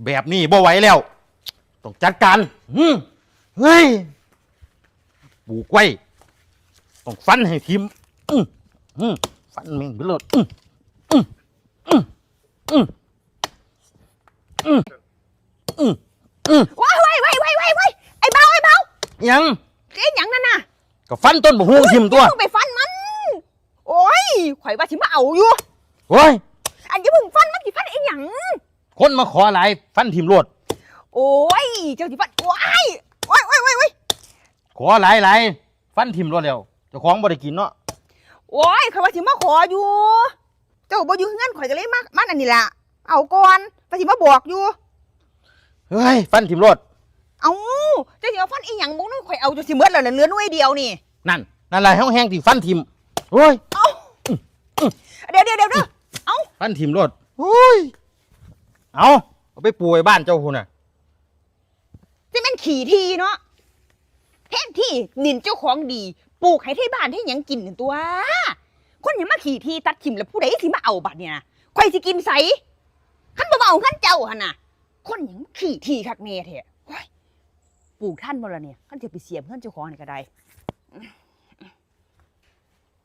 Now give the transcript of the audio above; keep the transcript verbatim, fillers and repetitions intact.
แบบนี้บ่ไหวแล้ว ต้องจัดการ อืม เฮ้ย ปลูกไว้ ต้องฟันให้ทิ่ม อืม อืม ฟันแม่งไปโลด อืม อืม อืม อืม อืม อืม อืม ว้าย ว้าย ว้าย ไอ้เบา ไอ้เบา หยัง เอ๊ะ หยังนั่นน่ะ ก็ฟันต้นบักฮุ่งทิ่มตัว อย่าเพิ่งไปฟันมัน โอ้ย ข่อยว่าสิมาเอาอยู่ โอ้ย อันอย่าเพิ่งฟันมัน สิฟันอีหยัง คนมาขอหลาย ฟันทิ่มโลด โอ้ย เจ้าสิฟัน โอ้ย โอ้ย โอ้ย โอ้ย โอ้ย ขอหลายหลาย ฟันทิ่มโลดแล้ว เจ้าของบ่ได้กินเนาะ โอ้ย ข่อยว่าสิมาขออยู่ เจ้าบ่อยู่เฮือน ข่อยก็เลยมา มาอันนี้ล่ะ เอาก่อน ว่าสิมาบอกอยู่ เฮ้ย ฟันทิ่มโลด เอ้า เจ้าสิมาฟันอีหยัง บ่นึงข่อยเอาจนสิหมดแล้วล่ะ เหลือหน่วยเดียวนี่ นั่น นั่นแหละ แฮงๆ สิฟันทิ่ม โอ้ย เอ้า เดี๋ยว เดี๋ยว เดี๋ยว เดี๋ยว เอ้า ฟันทิ่มโลด โอ้ย เอา เอาไปปลูกไว้บ้านเจ้าพู้นน่ะ สิแม่นขี้ถี่เนาะ แทนที่ดินเจ้าของดี ปลูกให้ไทบ้านไทหยังกินนั่นตั่ว คนหยังมาขี้ถี่ตัดถิ่ม แล้วผู้ใดสิมาเอาบัดเนี่ยนะ ข่อยสิกินไส คันบ่มาเอาเฮือนเจ้าหั่นน่ะ คนหยังมาขี้ถี่คักแน่แท้ โอ้ย ปลูกทันบ่ล่ะเนี่ย คันสิไปเสียบเฮือนเจ้าของนี่ก็ได้